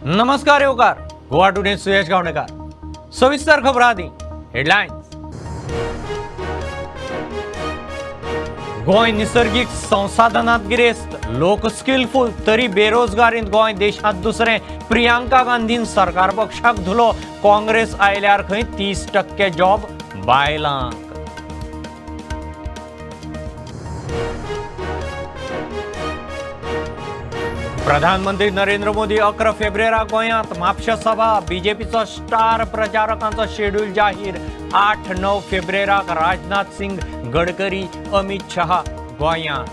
नमस्कार येवकार गोवा टुडे सुयश गावणेकर. सविस्तर खबर आदी हेडलायन्स. गोंय निसर्गीक संसाधनांत गिरेस्त, लोक स्किलफूल, तरी बेरोजगारींत गोंय देशांत दुसरें. प्रियांका गांधीन सरकार पक्षाक धुलो. काँग्रेस आयल्यार खंय 30% जॉब बायलांक. प्रधानमंत्री नरेंद्र मोदी 11 फेब्रुवाराक गोंयांत. म्हापशा सभा. बीजेपीचो स्टार प्रचारकांचो शेड्यूल जाहीर. 8-9 फेब्रुवाराक राजनाथ सिंग, गडकरी, अमित शहा गोंयांत.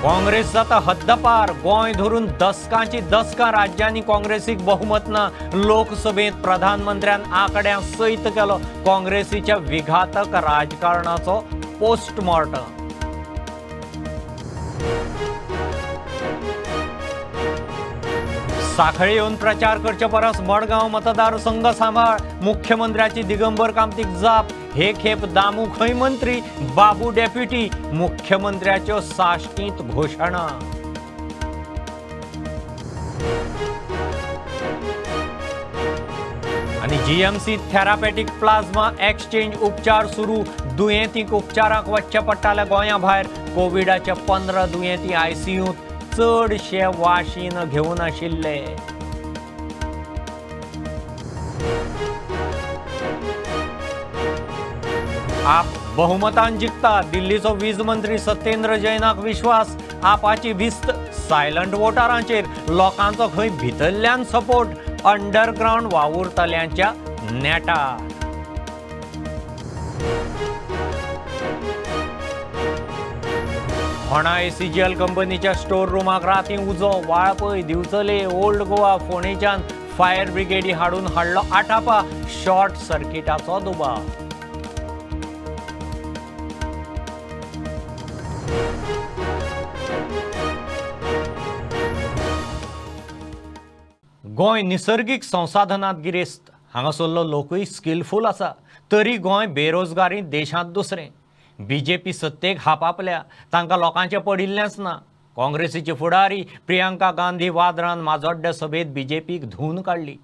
काँग्रेस जाता हद्दपार. गोंय धरून दसकांची दसकां राज्यांनी काँग्रेसीक बहुमत ना. लोकसभेंत प्रधानमंत्र्यान आंकड्यां सयत केलो काँग्रेसीच्या विघातक राजकारणाचो पोस्टमॉर्टम. साखळे येवन प्रचार करचे परस मडगांव मतदारसंघ सांबाळ. मुख्यमंत्र्याची दिगंबर कामतीक जाप. हे खेप दामू खंय मंत्री, बाबू डेप्युटी. मुख्यमंत्र्याच्यो साश्टींत घोशणा. आनी जीएमसी थेरापेटीक प्लाझ्मा एक्सचेंज उपचार सुरू. दुयेंतींक उपचाराक वचचें पडटालें गोंया भायर. कोविडाचे 15 दुयेंती आयसीयूंत, चडशे वाशीन घेवन आशिल्ले. आप बहुमतान जिखता. दिल्लीचो वीज मंत्री सत्येंद्र जैनाक विश्वास. Apache भिस्त silent वोटरांचेर. लोकांचो खंय भितरल्यान सपोर्ट. अंडरग्रावंड वावुरतल्यांच्या नेटार. फोंडा एसीजीएल कंपनीच्या स्टोर रुमाक राती उजो. वाळपय, दिवचले, ओल्ड गोवा, फोंडेच्यान फायर ब्रिगेडी हाडून हाडलो आटापा. शॉर्ट सर्किटाचो दुबाव. गोंय निसर्गीक संसाधनांत गिरेस्त, हांगासरलो लोकूय स्किलफूल आसा, तरी गोंय बेरोजगारींत देशांत दुसरें. बीजेपी सत्तेक हापापल्या, तांकां लोकांचें पडिल्लेंच ना. काँग्रेसीची फुडारी प्रियांका गांधी वादरान माजोड्ड्या सभेंत बीजेपीक धुवन काडली.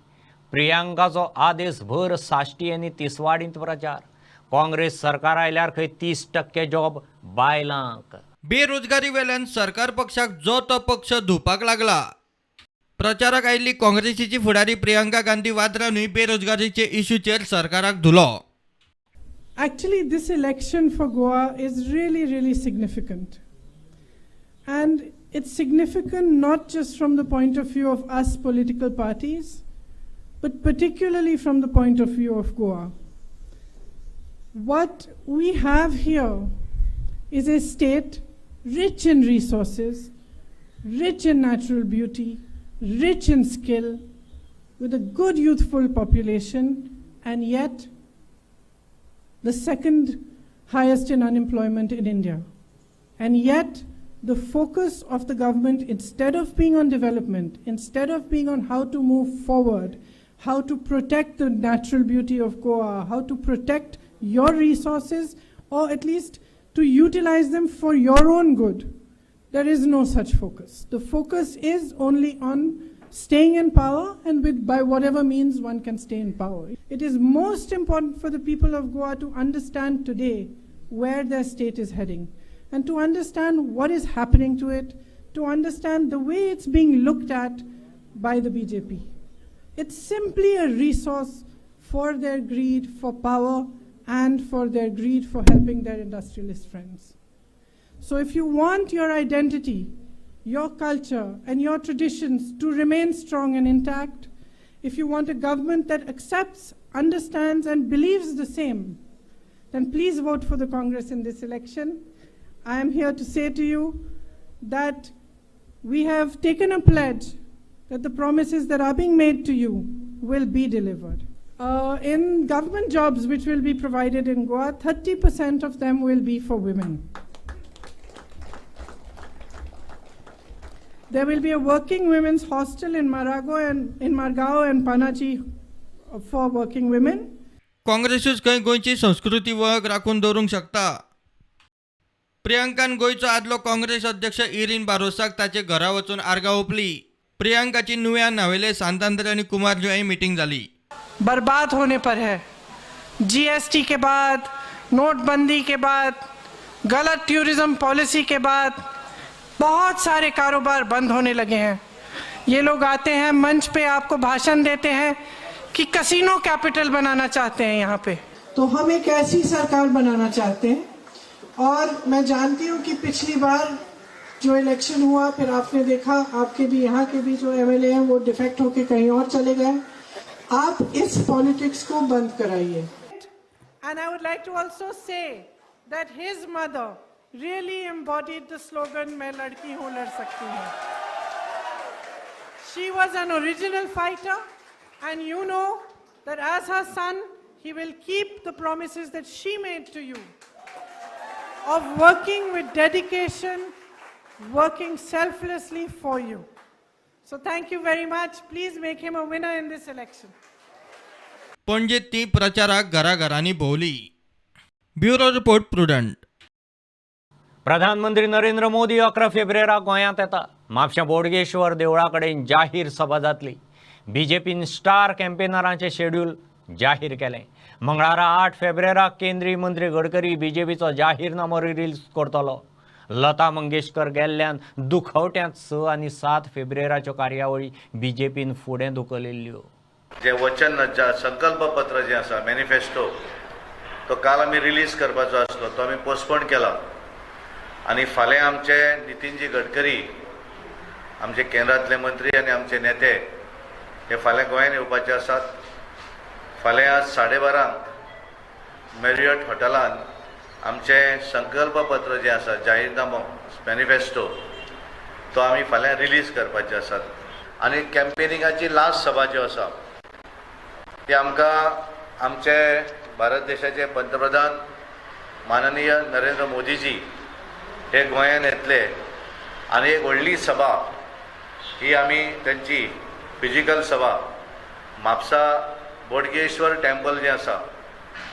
प्रियांकाचो आदेश भर साश्टी आनी तिसवाडींत प्रचार. काँग्रेस सरकार आयल्यार खंय 30% जॉब बायलांक. बेरोजगारी वेल्यान सरकार पक्षाक जो तो पक्ष धुवपाक लागला. प्रचाराक आयिल्ली काँग्रेसीची फुडारी प्रियांका गांधी वादरानूय बेरोजगारीचे इश्यूचेर सरकाराक धुलो. Actually, this election for Goa is really, really significant. And it's significant not just from the point of view of us political parties, but particularly from the point of view of Goa. What we have here is a state rich in resources, rich in natural beauty, rich in skill, with a good youthful population, and yet the second highest in unemployment in India. And yet, the focus of the government, instead of being on development, instead of being on how to move forward, how to protect the natural beauty of Goa, how to protect your resources, or at least to utilize them for your own good, there is no such focus. The focus is only on staying in power, and with by whatever means one can stay in power. It is most important for the people of Goa to understand today where their state is heading, and to understand what is happening to it, to understand the way it's being looked at by the BJP. It's simply a resource for their greed for power and for their greed for helping their industrialist friends. So if you want your identity, your culture and your traditions to remain strong and intact, if you want a government that accepts, understands and believes the same, then please vote for the Congress in this election. I am here to say to you that we have taken a pledge that the promises that are being made to you will be delivered. In government jobs which will be provided in Goa, 30% of them will be for women. There will be a working women's hostel in Marago and in Margao and Panaji for working women. काँग्रेसूच खंय गोंयची संस्कृती वळख राखून दवरूंक शकता. प्रियंकान गोंयचो आदलो काँग्रेस अध्यक्ष इरीन बारोसाक ताचे घरा वचून आर्गां ओंपली. प्रियंकाची नुव्या नावेले सांतांद्रे आनी कुमारजुंव्याय मिटींग जाली. बर्बाद होने पर है. जीएसटी के बाद, नोटबंदी के बाद, गलत टूरिज्म पॉलिसी के बाद बहुत सारे कारोबार बंद होने लगे हैं. ये लोग आते हैं मंच पे, आपको भाषण देते हैं कि कसिनो कैपिटल बनाना चाहते हैं यहाँ पे. तो हम एक ऐसी सरकार बनाना चाहते हैं. और मैं जानती हूँ कि पिछली बार जो इलेक्शन हुआ, फिर आपने देखा आपके भी यहाँ के भी जो एमएलए हैं वो डिफेक्ट होके कहीं और चले गए. आप इस पॉलिटिक्स को बंद कराइए. And I would like to also say that his mother really embodied the slogan मैं लड़की हूँ लड़ सकती हूँ. She was an original fighter, and you know that as her son, he will keep the promises that she made to you of working with dedication, working selflessly for you. So thank you very much. Please make him a winner in this election. Panaji ती प्रचाराक घराघरांनी भोंवली. Bureau report, Prudent. प्रधानमंत्री नरेंद्र मोदी 11 फेब्रुवाराक गोंयांत येता. म्हापशें बोडगेश्वर देवळा कडेन जाहीर सभा जातली. बीजेपीन star कॅम्पेनरांचें schedule जाहीर केलें. मंगळारा 8 फेब्रुवाराक केंद्रीय मंत्री गडकरी बीजेपीचो जाहीरनामो रिलीज करतलो. लता मंगेशकर गेल्ल्यान दुखवट्यांत 6 आनी 7 फेब्रुवाराच्यो कार्यावळी बीजेपीन फुडें धुकलिल्ल्यो. जे वचन संकल्पपत्र जें आसा, मॅनिफेस्टो, तो काल आमी रिलीज करपाचो आसलो, तो आमी पोस्टपोन केला. आनी फाल्यां आमचे नितीनजी गडकरी, आमचे केंद्रांतले मंत्री आनी आमचे नेते हे फाल्यां गोंयांत येवपाचे आसात. फाल्यां 12:30 मॅरियट हॉटेलान आमचें संकल्पपत्र जें आसा, जाहीरनामो, मॅनिफेस्टो, तो आमी फाल्यां रिलीज करपाचे आसात. आनी कॅम्पेनिंगाची लास्ट सभा ज्यो आसा ती आमकां आमचे भारत देशाचे पंतप्रधान माननीय नरेंद्र मोदीजी हे गोंयांत येतले आनी एक व्हडली सभा ही आमी तेंची फिजिकल सभा म्हापसा बोडगेश्वर टेम्पल जें आसा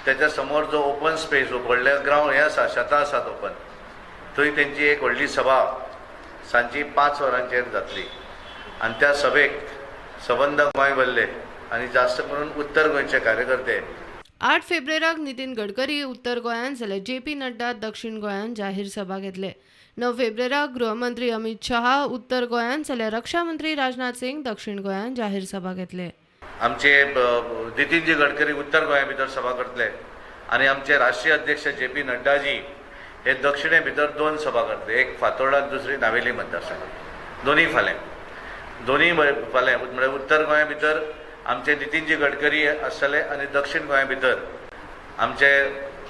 तेच्या समोर जो ओपन स्पेस, व्हडले ग्रावंड हें आसा, शेतां आसात ओपन, थंय तेंची एक व्हडली सभा सांजची 5 वरांचेर जातली. आनी त्या सभेक सबंद गोंय भरले आनी जास्त करून उत्तर गोंयचे कार्यकर्ते. 8 फेब्रुवाराक नितीन गडकरी उत्तर गोंयांत जाल्यार जे पी नड्डा दक्षिण गोंयांत जाहीर सभा घेतले. 9 फेब्रुवाराक गृहमंत्री अमित शहा उत्तर गोंयांत जाल्यार रक्षा मंत्री राजनाथ सिंग दक्षिण गोंयांत जाहीर सभा घेतले. आमचे नितीनजी गडकरी उत्तर गोंया भितर सभा करतले आनी आमचे राष्ट्रीय अध्यक्ष जे पी नड्डाजी हे दक्षिणे भितर 2 सभा करतले, एक फातोर्डा, दुसरी नावेली मतदारसंघात. दोनूय फाल्यां, दोनूय फाल्यां म्हळ्यार उत्तर गोंया भितर आमचे नितीनजी गडकरी आसतले आनी दक्षिण गोंया भितर आमचे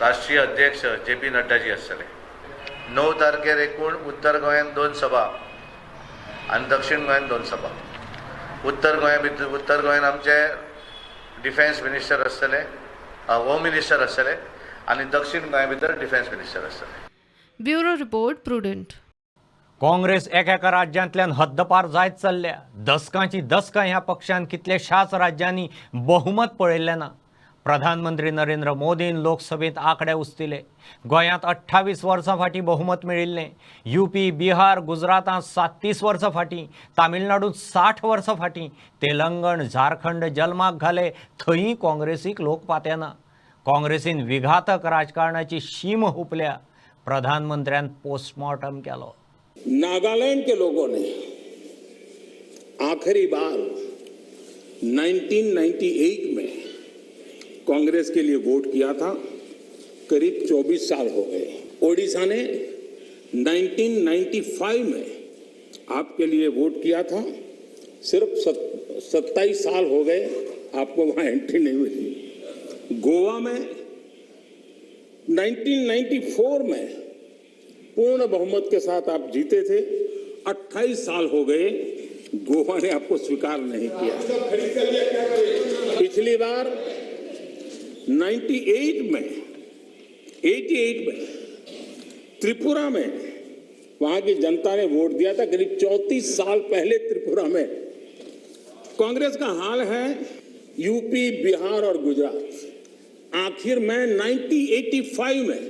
राष्ट्रीय अध्यक्ष जे पी नड्डाजी आसतले. 9 तारखेर एकूण उत्तर गोंयांत 2 सभा आनी दक्षिण गोंयांत 2 सभा. उत्तर गोंया भितर, उत्तर गोंयांत आमचे डिफेन्स मिनिस्टर आसतले, होम मिनिस्टर आसतले आनी दक्षिण गोंया भितर डिफेन्स मिनिस्टर आसतले. Bureau report, Prudent. Congress एकेका राज्यांतल्यान हद्दपार जायत चल्ल्या. दसकांची दसकां ह्या पक्षान कितल्याशाच राज्यांनी बहुमत पळयल्लें ना. प्रधानमंत्री नरेंद्र मोदीन लोकसभेंत आंकडे उस्तिले. गोंयांत 28 वर्सां फाटीं बहुमत मेळिल्लें. युपी, बिहार, गुजरातांत 37 वर्सां फाटीं, तामिळनाडूंत 60 वर्सां फाटीं, तेलंगण, झारखंड जल्माक घाले थंय काँग्रेसीक लोक पातेना. काँग्रेसीन विघातक राजकारणाची शीम हुपल्या. प्रधानमंत्र्यान पोस्टमॉर्टम केलो. नागालैंड के लोगों ने आखिरी बार 1998 में कांग्रेस के लिए वोट किया था, करीब 24 साल हो गए. ओडिशा ने 1995 में आपके लिए वोट किया था, सिर्फ 27 साल हो गए, आपको वहां एंट्री नहीं मिली. गोवा में 1994 में पूर्ण बहुमत के साथ आप जीते थे, 28 साल हो गए, गोवा ने आपको स्वीकार नहीं किया. पिछली बार 98 में, 88 में त्रिपुरा में वहां की जनता ने वोट दिया था, करीब 34 साल पहले त्रिपुरा में. कांग्रेस का हाल है यूपी, बिहार और गुजरात. आखिर में 1985 में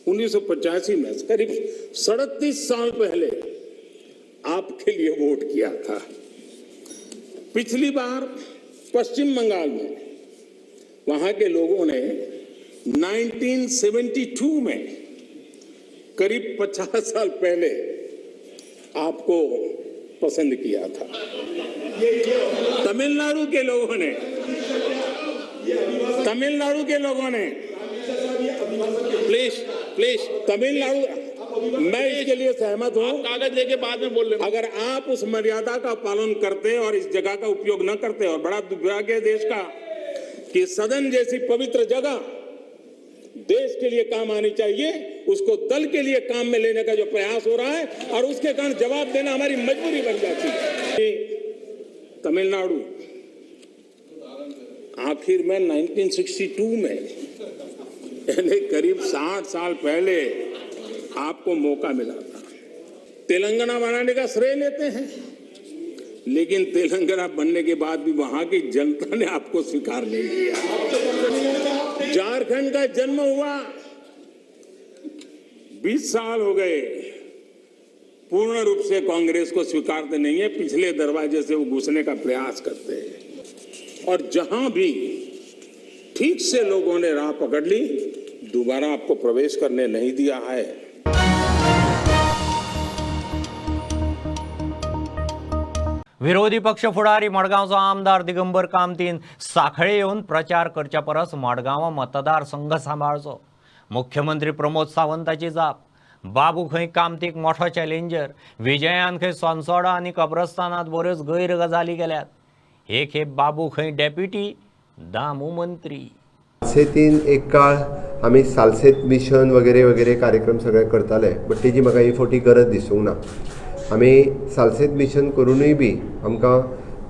1985 में, करीब 37 साल पहले आपके लिए वोट किया था। पिछली बार पश्चिम बंगाल में वहां के लोगों ने 1972 में, करीब 50 साल पहले आपको पसंद किया था। तमिलनाडु के लोगों ने, तमिलनाडु के लोगों ने, प्लीज प्लीज तमिलनाडु, मैं इसके लिए सहमत हूं। कागज लेके बाद में बोल लेना। अगर आप उस मर्यादा का पालन करते और इस जगह का उपयोग न करते, और बड़ा दुर्भाग्य है देश का कि सदन जैसी पवित्र जगह देश के लिए काम आनी चाहिए, उसको दल के लिए काम में लेने का जो प्रयास हो रहा है, और उसके कारण जवाब देना हमारी मजबूरी बन जाती है। तमिलनाडु आखिर में 1962 में, यानी करीब 60 साल पहले आपको मौका मिला था। तेलंगाना बनाने का श्रेय लेते हैं, लेकिन तेलंगाना बनने के बाद भी वहां की जनता ने आपको स्वीकार नहीं किया। झारखंड का जन्म हुआ, 20 साल हो गए, पूर्ण रूप से कांग्रेस को स्वीकारते नहीं है, पिछले दरवाजे से वो घुसने का प्रयास करते हैं। और जहां भी ठीक से लोगों ने राह पकड़ ली, दोबारा आपको प्रवेश करने नहीं दिया है। विरोधी पक्ष फुडारी मडगांवचो आमदार दिगंबर कामतीन सांखळे येवन प्रचार करच्या परस मडगांव मतदारसंघ सांबाळचो। मुख्यमंत्री प्रमोद सावंताची जाप, बाबू खंय कामतीक मोठो चॅलेंजर, विजयान खंय सोनसोडा आनी कब्रस्तानांत बऱ्योच गैर गजाली केल्यात। हे खेप बाबू खंय डेप्युटी, दामू मंत्री। सालसेतीन एक काळ आमी सालसेत मिशन वगैरे वगैरे कार्यक्रम सगळे करताले, बट तेजी म्हाका ही फावटी गरज दिसूंक ना। आमी सालसेत मिशन करुनूय बी आमकां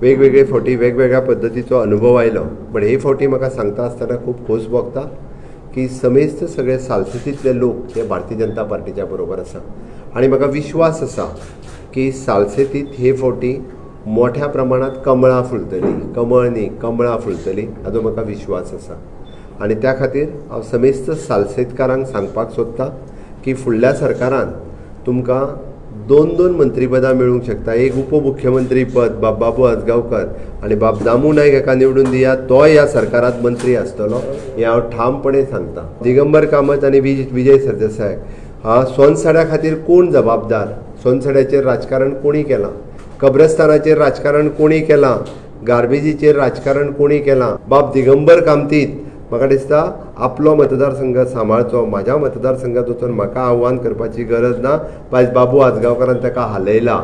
वेगवेगळे फावटी वेगवेगळ्या पद्दतीचो अनुभव आयलो, बट हे फावटी म्हाका सांगता आसतना खूब खोस भोगता की समेस्त सगळे सालसेतींतले लोक हे भारतीय जनता पार्टीच्या बरोबर आसा आनी म्हाका विश्वास आसा की सालसेतींत हे फावटी मोठ्या प्रमाणात कमळां फुलतली, कमळ न्ही कमळां फुलतली हाजो म्हाका विश्वास आसा। आनी त्या खातीर हांव समेस्त सालसेतकारांक सांगपाक सोदता की फुडल्या सरकारान तुमकां दोन दोन मंत्रीपदां मेळूंक शकता। एक उपमुख्यमंत्री पद बाब बाबू आजगांवकर आनी बाब दामू नायक हाका निवडून दिया, तोय ह्या सरकारांत मंत्री आसतलो हें हांव ठामपणे सांगता। दिगंबर कामत आनी विजय सरदेसाय हा सोनसड्या खातीर कोण जबाबदार? सोनसड्याचेर राजकारण कोणी केलां? कब्रस्तानाचेर राजकारण कोणी केलां? गार्बेजीचेर राजकारण कोणी केलां? बाब दिगंबर कामतीत म्हाका दिसता आपलो मतदारसंघ सांबाळचो, म्हाज्या मतदारसंघात वचून म्हाका आव्हान करपाची गरज ना। बाय बाबू आजगांवकारान ताका हालयला।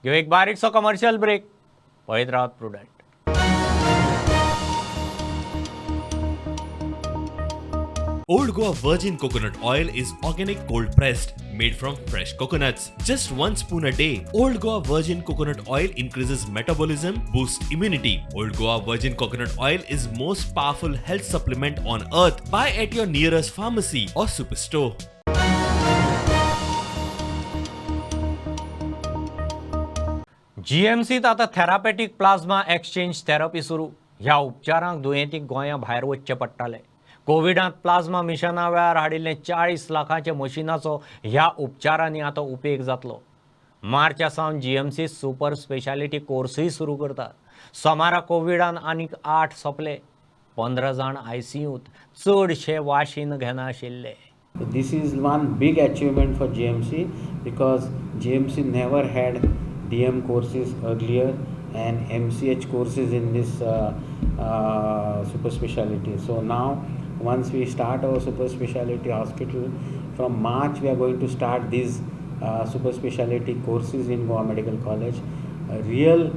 घेऊ एक बारीकसो कमर्शियल ब्रेक, पळयत रावत Prudent. Old Goa Virgin Coconut Oil is organic cold pressed, made from fresh coconuts. Just 1 spoon a day. Old Goa Virgin Coconut Oil increases metabolism, boosts immunity. Old Goa Virgin Coconut Oil is most powerful health supplement on earth. Buy at your nearest pharmacy or superstore. GMCत आता थेरापेटीक plasma exchange therapy सुरू. ह्या उपचारांक दुयेंतीक गोंया भायर वचचें पडटालें. कोविडांत plasma मिशना वेळार हाडिल्लें 40 लाखांच्या मशिनाचो ह्या उपचारांनी आतां उपेग जातलो. मार्चा सावन जीएमसी सुपर स्पेशालिटी कोर्सूय सुरू करतात. सोमारा कोविडान आनीक 8 सोंपले, 15 जाण आयसीयूंत, चडशे वाशीन घेनाशिल्ले. This is one big achievement for GMC because GMC never had DM courses earlier and MCH courses in this super speciality. So now once we start our super speciality hospital from March, we are going to start these super speciality courses in Goa Medical College. A real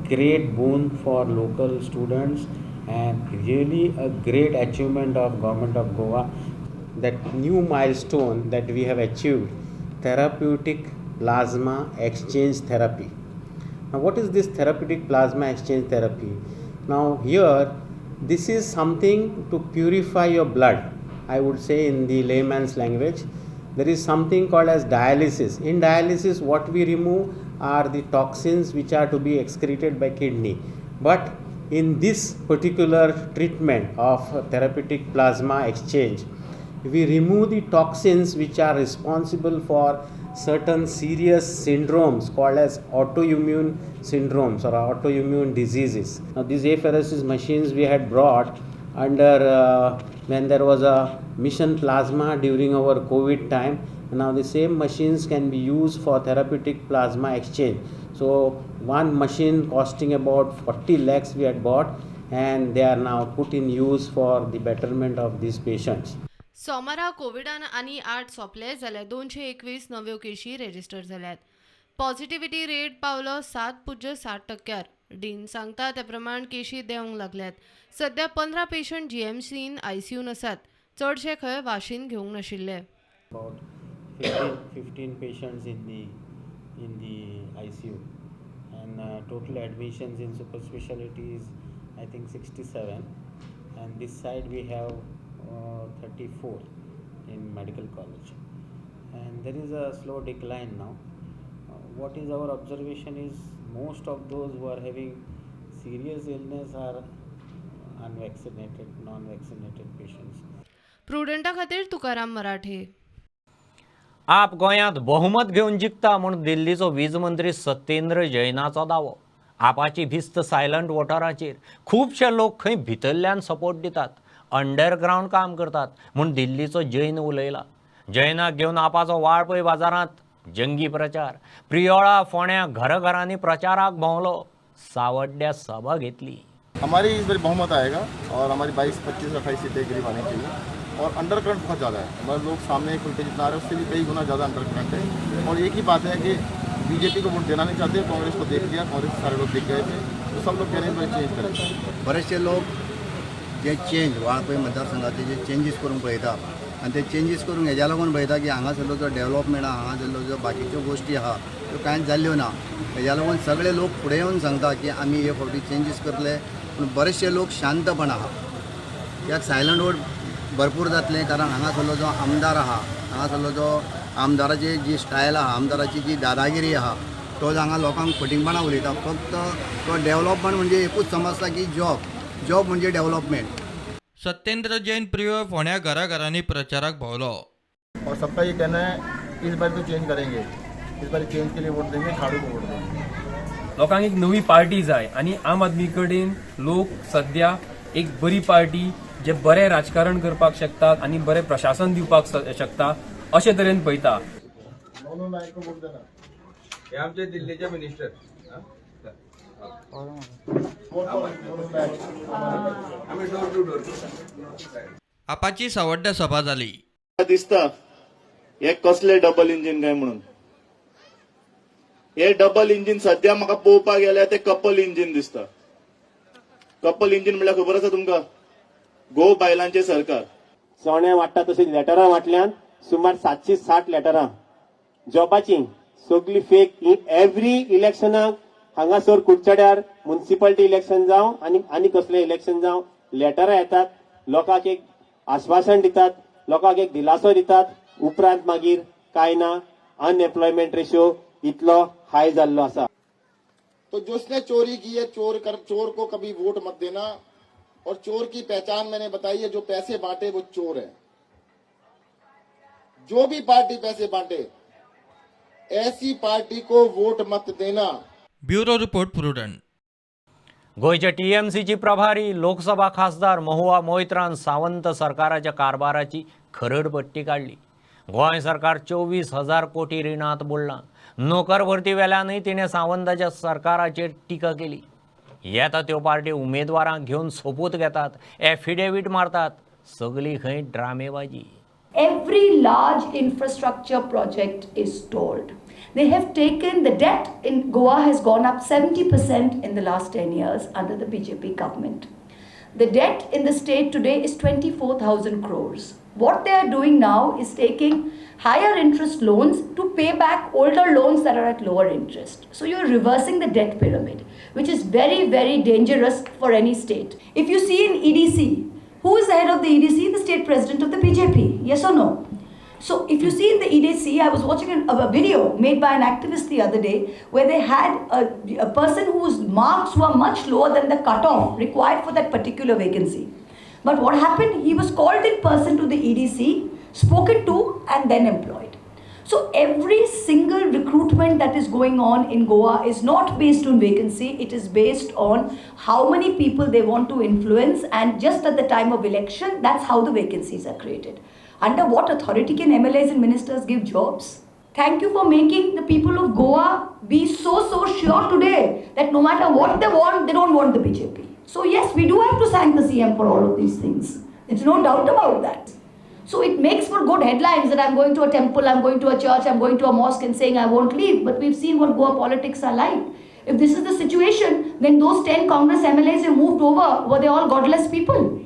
great boon for local students and really a great achievement of Government of Goa. That new milestone that we have achieved, therapeutic plasma exchange therapy. Now what is this therapeutic plasma exchange therapy? Now here this is something to purify your blood. I would say in the layman's language, there is something called as dialysis. In dialysis, what we remove are the toxins which are to be excreted by kidney. But In this particular treatment of therapeutic plasma exchange, we remove the toxins which are responsible for certain serious syndromes called as autoimmune syndromes or autoimmune diseases. Now, these apheresis machines we had brought under when there was a mission plasma during our COVID time. Now the same machines can be used for therapeutic plasma exchange. So one machine costing about 40 lakhs we had bought, and they are now put in use for the betterment of these patients. सोमारा कोविडान आनी 8 सोंपले जाल्यार 221 नव्यो केशी register जाल्यात. Positivity rate पावलो 7.7%. Dean सांगता ते प्रमाण केशी देंवंक लागल्यात. सध्या 15 पेशंट जीएमसीन आयसीयून आसात. चडशे खंय वाशीन घेवंक नाशिल्ले. About 15 patients in the ICU, and total admissions in super specialty is I think 67, and this side we have 34 in medical college, and there is a slow decline now. What is our observation is most of those who are having serious illness are unvaccinated, non-vaccinated patients. प्रुडंटा खातीर तुकाराम मराठे. आप गोंयांत बहुमत घेवन जिखता म्हूण दिल्लीचो वीज मंत्री सत्येंद्र जैनाचो दावो. Apache भिस्त silent वोटराचेर. खुबशे लोक खंय भितरल्यान सपोर्ट दितात, अंडरग्रावंड काम करतात म्हूण दिल्लीचो जैन उलयला. जैनाक घेवन आपाचो वाळपय बाजारांत जंगी प्रचार. प्रियोळा फोण्या घरघरांनी प्रचाराक भोंवलो. सावड्ड्या सभा घेतली. हमारी इस बार बहुमत आएगा और हमारी 22, 25, 28 सीटें करीब आनी चाहिए. और अंडर करंट बहुत ज़्यादा है, हमारे लोग सामने खुल के जितना आ रहे हैं उससे भी कई गुना ज़्यादा अंडर करंट है. और एक ही बात है कि बीजेपी को वोट देना नहीं चाहते, कांग्रेस को देख लिया, कांग्रेस सारे लोग दिख गए थे, तो सब लोग कह रहे हैं इस बार चेंज करें. बरेचसे लोक जे चेंज वाळपय मतदारसंघातले जे चेंजीस करूंक पळयता आनी ते चेंजीस करूंक हेज्या लागून पळयता की हांगासरलो जो डेवलपमेंट आहा, हांगासरलो जो बाकीच्यो गोश्टी आहा त्यो कांयच जाल्ल्यो ना. हेज्या लागून सगळे लोक फुडें येवन सांगता की आमी हे फावटी चेंजीस करतले, पूण बरेचशे लोक शांतपण आहा. कित्याक सायलंट वोट भरपूर जातलें, कारण हांगासरलो जो आमदार आहा, हांगासरलो जो आमदाराची जी स्टायल आहा, आमदाराची जी दादागिरी आहा, तो हांगा लोकांक फटींगपणां उलयता. फक्त तो डेवलपमेंट म्हणजे एकूच समजता की जॉब, जॉब म्हणजे डेवलपमेंट. सत्येंद्र जैन प्रियोळ फोण्या घराघरांनी प्रचाराक भोंवलो. और सबका ये कहना है इस बार तो चेंज करेंगे, इस बार चेंज के लिए वोट देंगे, झाड़ू को वोट देंगे. लोकांक एक नवी पार्टी जाय आनी आम आदमी कडेन लोक सद्या एक बरी पार्टी जे बरें राजकारण करपाक शकतात आनी बरें प्रशासन दिवपाक शकता अशे तरेन पळयता. हे आमचे दिल्लीचे मिनिस्टर आमी डोर टू डोर. आपाची सावड्ड्या सभा जाली. दिसता हे कसले डबल इंजिन काय म्हणून. हे डबल इंजिन सध्या म्हाका पळोवपाक गेल्यार ते कपल इंजिन दिसता. कपल इंजिन म्हणल्यार खबर आसा तुमकां? घोव बायलांचे सरकार. चणे वांट्टा तशी लेटरां वांटल्यान सुमार 760 लेटरां जॉबाची सगळी फेक. ही एवरी इलेक्शनाक हांगासर कुडचड्यार मुन्सिपालिटी इलेक्शन जावं आनी आनी कसलें इलेक्शन जावं, लेटरां येतात, लोकांक एक आश्वासन दितात, लोकांक एक दिलासो दितात, उपरांत मागीर कांय ना. अनएम्प्लॉयमेंट रेशो इतलो हाय जाल्लो आसा. तो जिसने चोरी की है, चोर को कभी वोट मत देना. और चोर की पहचान मैंने बताई है, जो पैसे बांटे वो चोर है. जो भी पार्टी पैसे बांटे, ऐसी पार्टी को वोट मत देना. Bureau report, Prudent. गोंयच्या टीएमसीची प्रभारी लोकसभा खासदार महुआ मोयत्रान सावंत सरकाराच्या कारभाराची खरडपट्टी काडली. गोंय सरकार 24,000 कोटी रिणांत बुडलां. नोकर भरती वेल्यानूय तिणें सावंताच्या सरकाराचेर टिका केली. येता त्यो पार्टी उमेदवारांक घेवन सोपूत घेतात, एफिडेवीट मारतात, सगली खंय ड्रामेबाजी. Every large infrastructure project is stalled. They have taken the debt in Goa has gone up 70% in the last 10 years under the BJP government. The debt in the state today is 24,000 crores. What they are doing now is taking higher interest loans to pay back older loans that are at lower interest. So you're reversing the debt pyramid, which is very, very dangerous for any state. If you see in EDC, who is the head of the EDC? The state president of the BJP. Yes or no? So if you see in the EDC, I was watching a video made by an activist the other day where they had a person whose marks were much lower than the cutoff required for that particular vacancy. But what happened? He was called in person to the EDC, spoken to, and then employed. So every single recruitment that is going on in Goa is not based on vacancy. It is based on how many people they want to influence, and just at the time of election, that's how the vacancies are created. Under what authority can MLAs and ministers give jobs? Thank you for making the people of Goa be so sure today that no matter what they want, they don't want the BJP. So yes, we do have to thank the CM for all of these things. There's no doubt about that. So it makes for good headlines that I'm going to a temple, I'm going to a church, I'm going to a mosque and saying I won't leave. But we've seen what Goa politics are like. If this is the situation, then those 10 Congress MLAs who moved over, were they all godless people?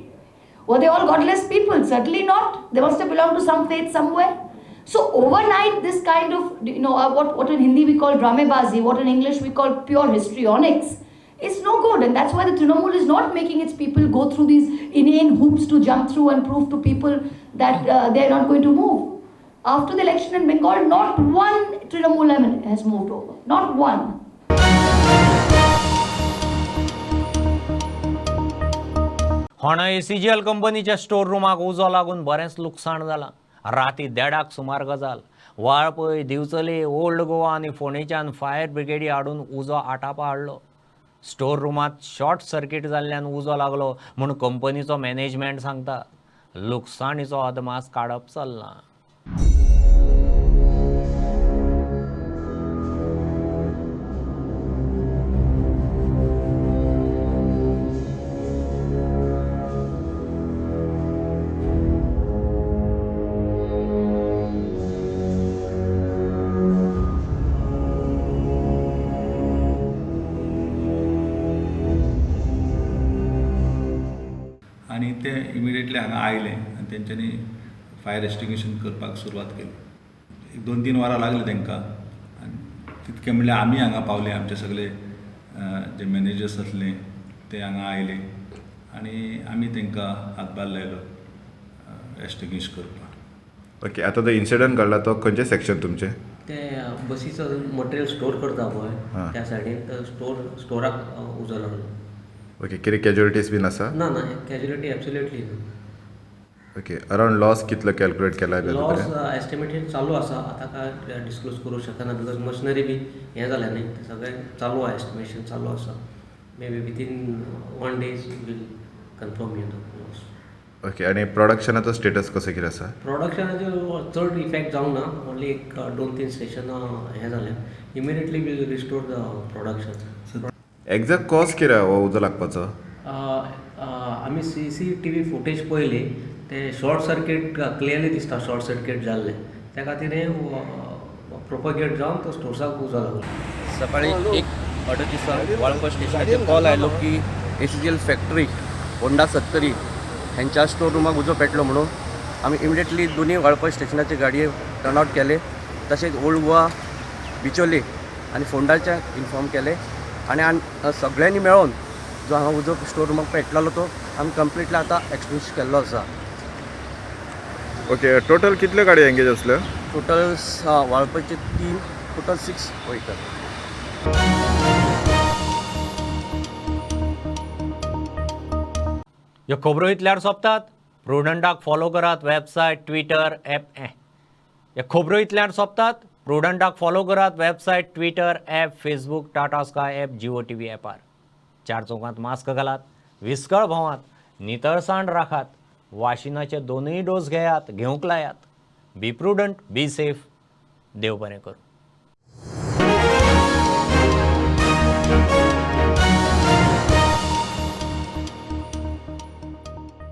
Were they all godless people? Certainly not. They must have belonged to some faith somewhere. So overnight, this kind of, you know, what in Hindi we call dramebazi, what in English we call pure histrionics, is no good. And that's why the Trinamool is not making its people go through these inane hoops to jump through and prove to people that they're not going to move. After the election in Bengal, not one Trinamool MLA has moved over. Not one. होणा ACGL कंपनीच्या store रुमाक उजो लागून बरेंच लुकसाण जालां. राती 1:30 सुमार गजाल. वाळपय, दिवचले, ओल्ड गोवा आनी फोंडेच्यान फायर ब्रिगेडी हाडून उजो आटापा हाडलो. स्टोर रुमांत शॉर्ट सर्किट जाल्ल्यान उजो लागलो म्हूण कंपनीचो मॅनेजमेंट सांगता. लुकसाणीचो अदमास काडप चल्ला. आनी ते इमिडिएटली हांगा आयले आनी तेंच्यांनी फायर एक्सटिंग्विशन करपाक सुरवात केली. एक 2-3 वरां लागली तांकां. आनी तितके म्हणल्यार आमी हांगा पावले, आमचे सगळे जे मॅनेजर्स आसले ते हांगा आयले आनी आमी तांकां हातभार लायलो एक्सटिंग्विश करपाक. ओके, आतां तो इन्सिडंट घडला तो खंयचें सेक्शन तुमचें? ते बसीचो मटेरियल स्टोर करता पळय त्या सायडीन स्टोराक उजो लागलो. ओके, कितें कॅज्युअलिटीज बीन आसा? ना ना, कॅज्युअलिटी एब्सोल्युटली ना. ओके, अरावंड लॉस कितलो कॅल्क्युलेट केला? लॉस एस्टिमेटेड चालू आसा, आतां काय डिस्क्लोज करूं शकना because machinery बी हें जालें न्ही, तें सगळें चालू आसा, एस्टिमेशन चालू आसा. Maybe within 1 days we'll confirm you the loss. Okay, आनी प्रोडक्शनाचो स्टेटस कसो कितें आसा? प्रोडक्शनाचेर चड इफेक्ट जावंक ना, ओन्ली एक 2-3 स्टेशनां हें जालें. Immediately we'll restore the production. Exact cause कितें हो उजो लागपाचो? आमी CCTV footage पळयली, ते शॉर्ट सर्किट क्लियरली दिसता, शॉर्ट सर्किट जाल्लें, त्या खातीर हें प्रोपगेट जावन तो स्टोर्साक उजो लागलो. सकाळी 1:38 वाळपय स्टेशनाचेर कॉल आयलो की ACGL factory Honda Sattari हेंच्या स्टोर रुमाक उजो पेटलो म्हणून आमी इमिडिएटली दोनूय वाळपय स्टेशनाचे गाडये टर्न आवट केले, तशेंच ओल्ड गोवा, बिचोली आनी फोंडाचे इन्फॉर्म केले आनी सगळ्यांनी मेळोन जो हांगा उजो स्टोर रुमाक पेटलेलो तो आमी कंप्लिटली आतां एक्सटिंग्विश केल्लो आसा. ओके, टोटल कितल्यो गाडयो एंगेज आसल्यो? टोटल वाळपयचे 3, टोटल 6 व्हयकल. ह्यो खबरो इतल्यार सोंपतात. प्रुडंटाक फॉलो करात वेबसायट, ट्विटर, ॲप. ह्यो खबरो इतल्यार सोंपतात. प्रुडंटाक फॉलो करात website, Twitter, app, Facebook, Tata Sky app, Jio TV ॲपार. 4 चौकांत मास्क घालात, विस्कळ भोंवात, नितळसाण राखात, वाशिनाचे 2 डोस घेयात, घेवंक लायात. बी प्रुडंट, बी सेफ. देव बरें करूं.